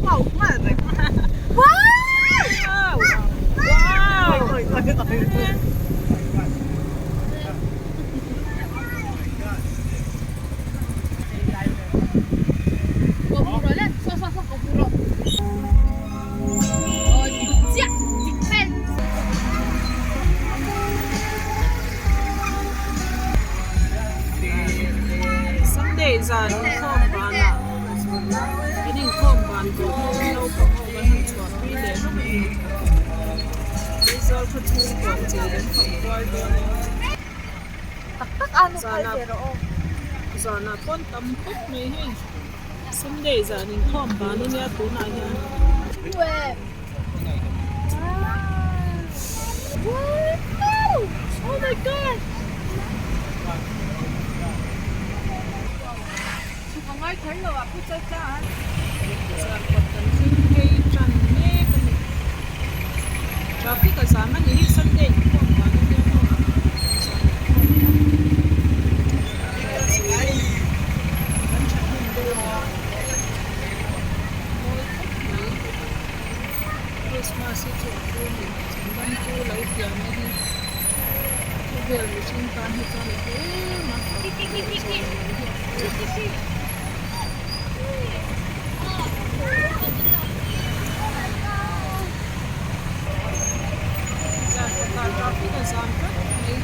Wow! Wow! Sunday zan inkhawm banah kan inkhawm ban tawh hnuin naupang ho kan han chhuahpui leh hlawm a ni. Aizawl khawchhung pawh chei kan fang kual dawn a. Zanah zanah pawn tam khawp mai hei. Sunday zan inkhawm ban a nia tunah hian. Zarkawt kan thleng phei tan mek a ni. Traffic a zam a ni hi Sunday inkhawm ban a nia maw zan inkhawm ban. Kan thahnem deuh a, mawi khawp mai. Christmas hi chu a hlu ni, chhandam chu lo pian a hi khawvel mihring tan hi chuan a hlu em a, chawimawi hi a hlu a ni. Zan kawtah traffic a zam tlat mai.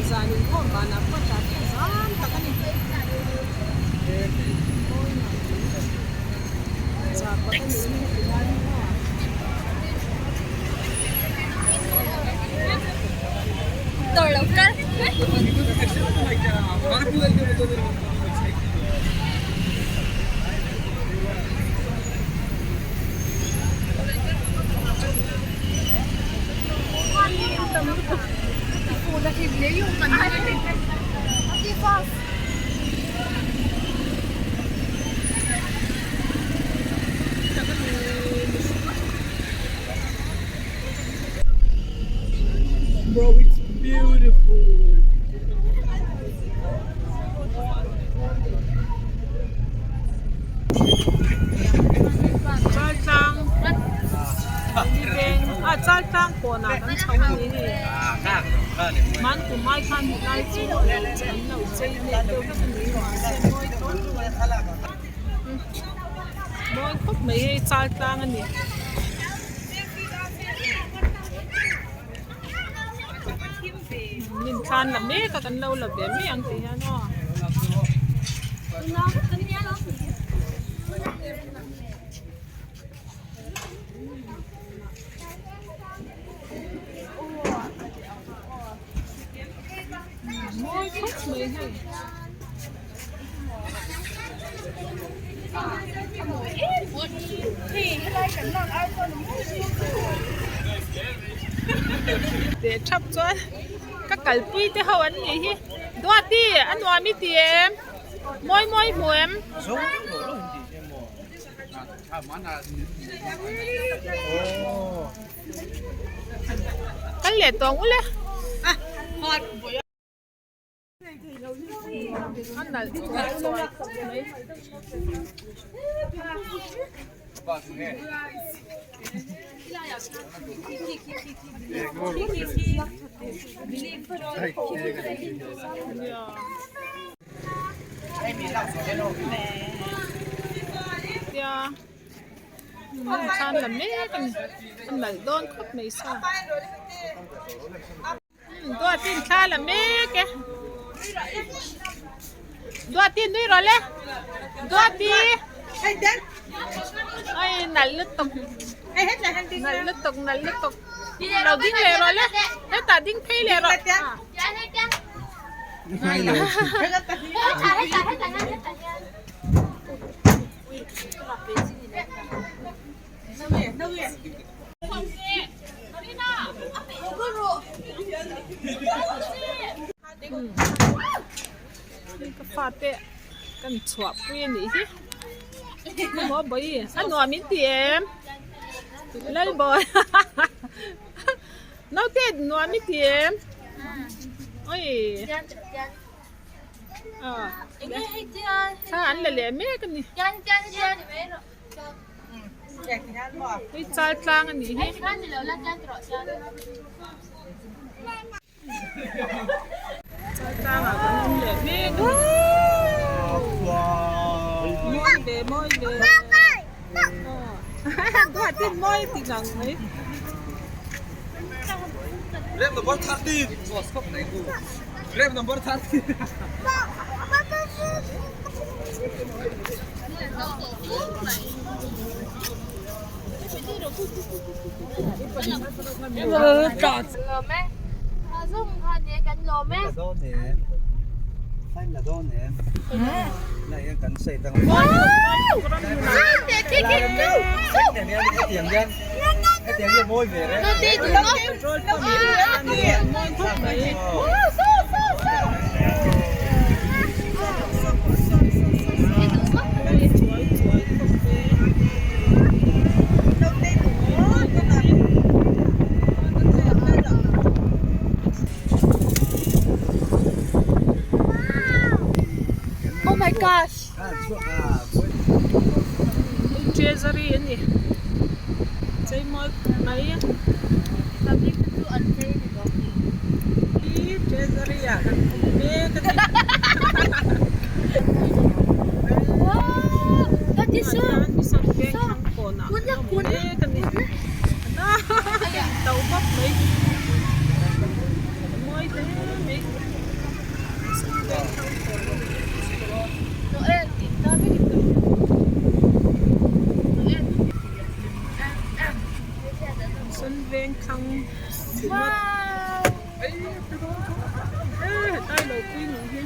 Zan inkhawm banah pawh traffic zam tak a ni. Bro, it's beautiful. Chaltlang ni veng ah Chaltlang kawnah kan chho a ni hei Hmankum ai khan helai chu a lo an lo chei leh deuh vek a ni mahse mawi tho mawi khawp mai hei Chaltlang a ni. Min thlan la mek a kan lo la ve mai ang tih hian aw. Mawi khawp mai hei. Teh thap chuan ka kalpui te ho an nih hi Duati a nuam i ti em mawi mawi hmu em. Kal leh tawng ule. A nalh chuai chuai khawp mai. Tia hman la mek a ni a nalh dawn khawp mai sa. Duatin thla la mek e. Duati nui rawh le Duati oi nalh lutuk nalh lutuk nalh lutuk lo ding leh rawh le hetah ding phei leh rawh. Ka fate kan chhuah pui a nih hi maw bawi a nuam in ti em lalbawi naute nuam i ti em oi thla an la leh mek a ni. Hei chal tlang a nih hi. Chal tlangah kan awm leh mek a ni. Mawi ve mawi ve. Duatin mawi ti ngang mai. Frame number 13. Frame number 13. Oh my gosh! Treasury a ni chei mawi khawp mai hi treasury ah kan awm mek a ni mission veng thlang kawnah kan awm mek a ni a to bawk mai a mawi hle mai. Sun veng thlang ringawt e hetlai lo pui nih hi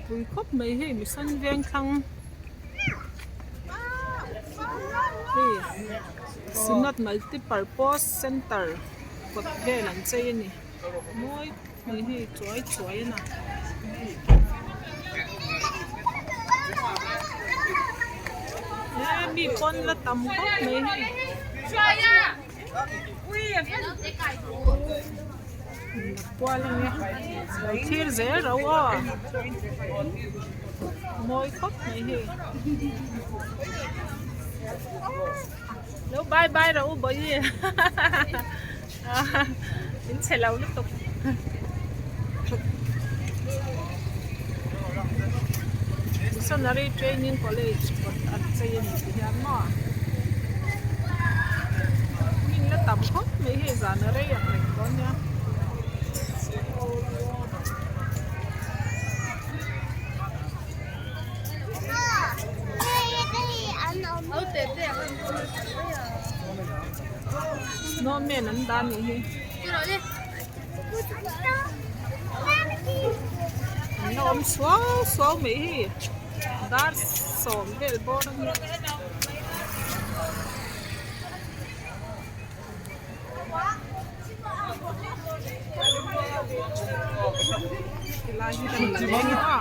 pui khawp mai hei mission veng thlang hei Synod multi purpose center kawt vel an chei a ni mawi mai hei chuai chuai a na. He mi pawn la tam khawp mai hei. Kual a nia lo thlir zel ro aw mawi khawp mai hei. Lo bye bye rawh u bawihi in chhe lo lutuk. Missionary Training College kawt an chei a ni ti hian maw hmin la tam khawp mai hei zan a rei ang reng dawn nia. Snowman an dah anih hi an la awm suau suau mai hi dar sawm vel bawr a nia. Helai hi kan la leng a.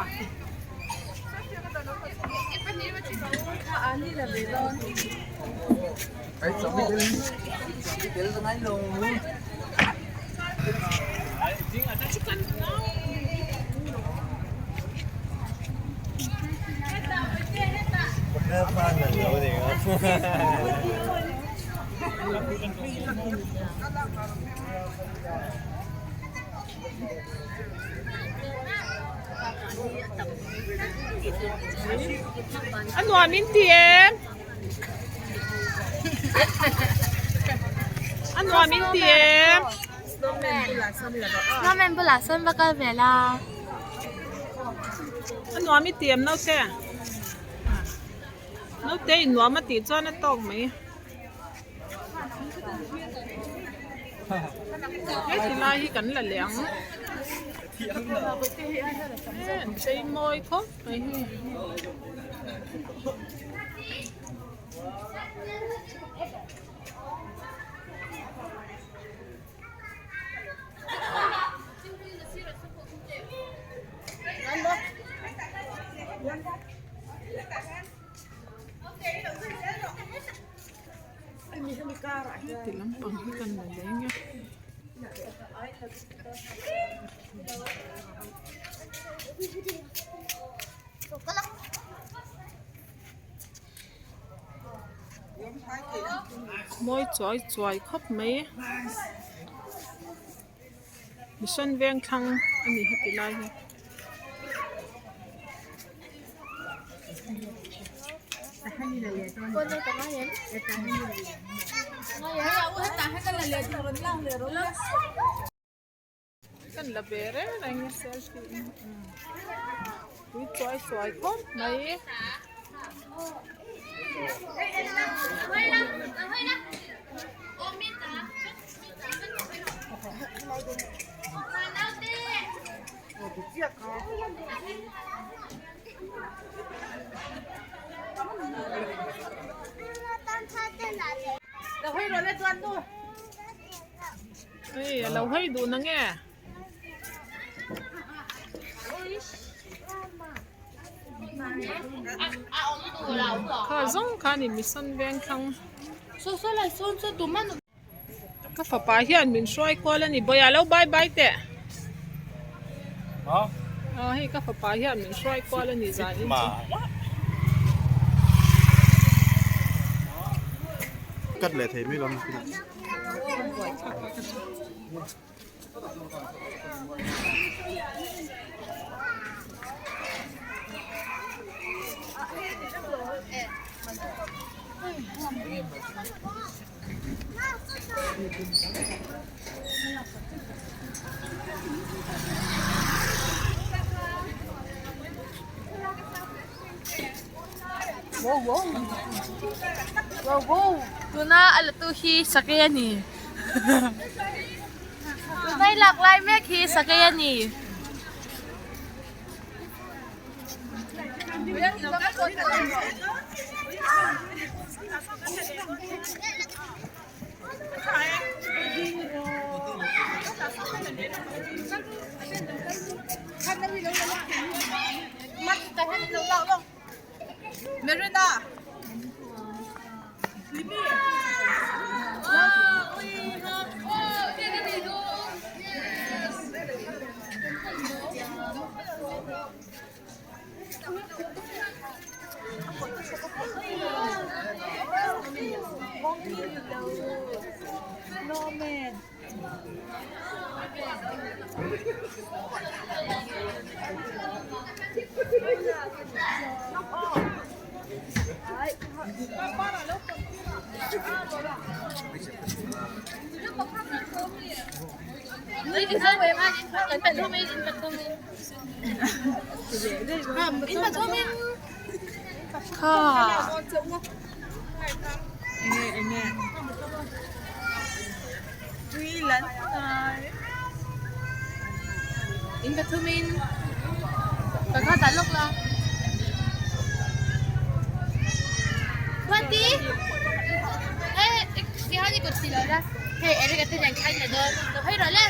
A nuam in ti em? A nuam in ti em? Snowman bulah sawn va kal ve la. A nuam i ti em naute? Naute i nuam a tih chuan a tawk mai. He ti lai hi kan la leh ang. He an chei mawi khawp mai hi. Heti lampang hi kan la leng a. Mawi chuai chuai khawp mai mission veng thlang a ni heti lai hi. Kan la ve reng reng a selfie in tui chuai chuai khawp mai. Hei a lo hawi duh na nge? Kha zawng kha a ni mission veng thlang. Ka fapa hian min hruai kual a ni bawih a lo bye bye teh. Aw hei ka fapa hian min hruai kual a ni zan in chu. Cut leh thei mai lo. Tuna a la tu hi sakei a ni. Tuna i lak lai mek hi sakei a ni. In pathumin ka kha dah lawk la. Twenty. Eh, ti han i kut si lo la. Hei, Eric a te nen khan la dawn. Lo hawi rawh le.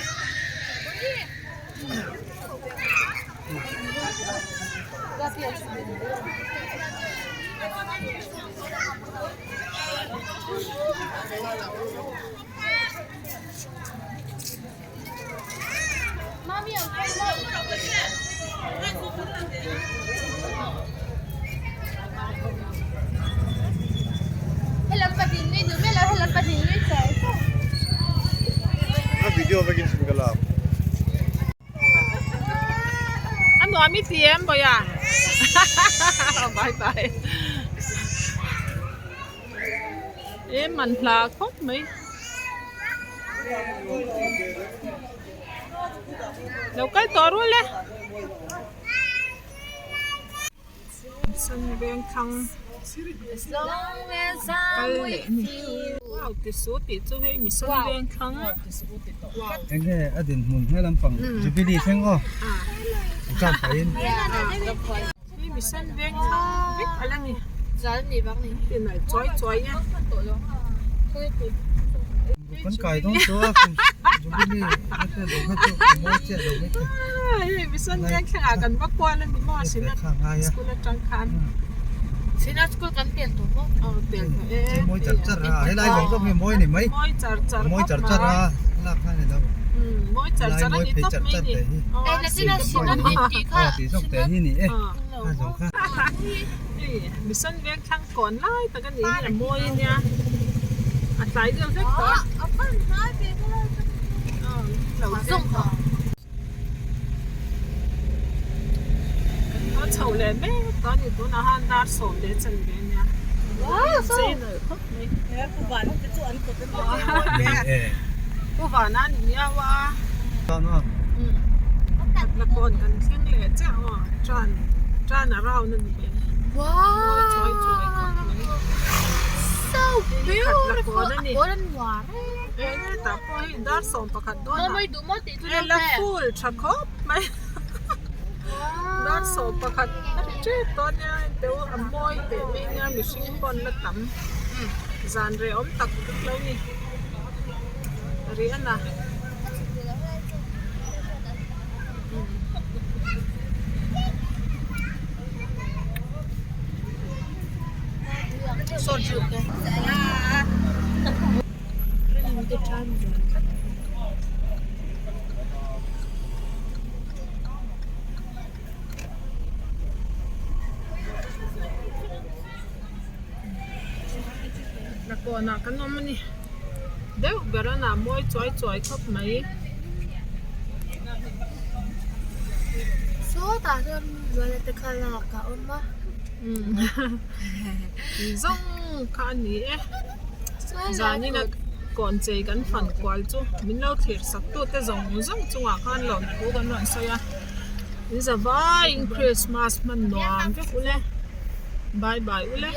A video vekin sin ka lak. A nuam i ti em bawiha bye bye e man hla khawp mai. Lo kal tawh rul e. San veng thlang kal leh a ni. Wow ti su tih chu hei mi san veng thlang wow. Enge a dinhmun he lampang Jubilee thleng aw exam pahin. Hei mi san veng thlang vek a la ni. Ti nalh chuai chuai a. Kan kai dawn chu a Jubilee a hriat loh kha chu a mawi chiah lo mai thei. Hei mi san veng thleng ah kan va kual a ni maw Sinat school atang khan. Sinat school kan pel tawh maw? Aw pel tawh e. Mawi char char a helai zawng zawng hi mawi a ni mai. Mawi char char Mawi char char a lak kha a ni lo. Mawi char char a ni tawp mai ni. Hei nakin a Sinat in tih kha. Aw tih zawk te hi ni e. A zawng kha. Hei mi san veng thlang kawn lai tak a nih hi a mawi a nia a tlai deuh hlek tawh a. A pan hnai ve ka lai tak a ni. Aw lo zawng kha. Kan haw chho leh mek tawh a ni tunah khan dar 10 chanve a nia. Chei nalh khawp mai. Pu Vana a ni miau a. La kawn kan thleng leh chiah aw turn turn around a ni mai. Mawi chawi chawi khawp mai. So beautiful a kawn an nuam e tah pawh hei dar 11 dawn ah e la full tha khawp mai dar 11 a ri tep tawh a nia teu a mawi teh mai nia mihring pawn la tam zan reh awm tak tak lo ni rih a na. La kawnah kan awm a ni deuh ber a nah mawi chuai chuai khawp mai. Sawtah chuan ruala te kha lak a awm a. Zawng kha a ni e. Zanin a kawn chei kan fan kual chu min lo thlir sak tu te zawng zawng chungah khan lawm thu kan rawn sawi a. In za vaiin Christmas hman nuam vek ule. Bye bye ule.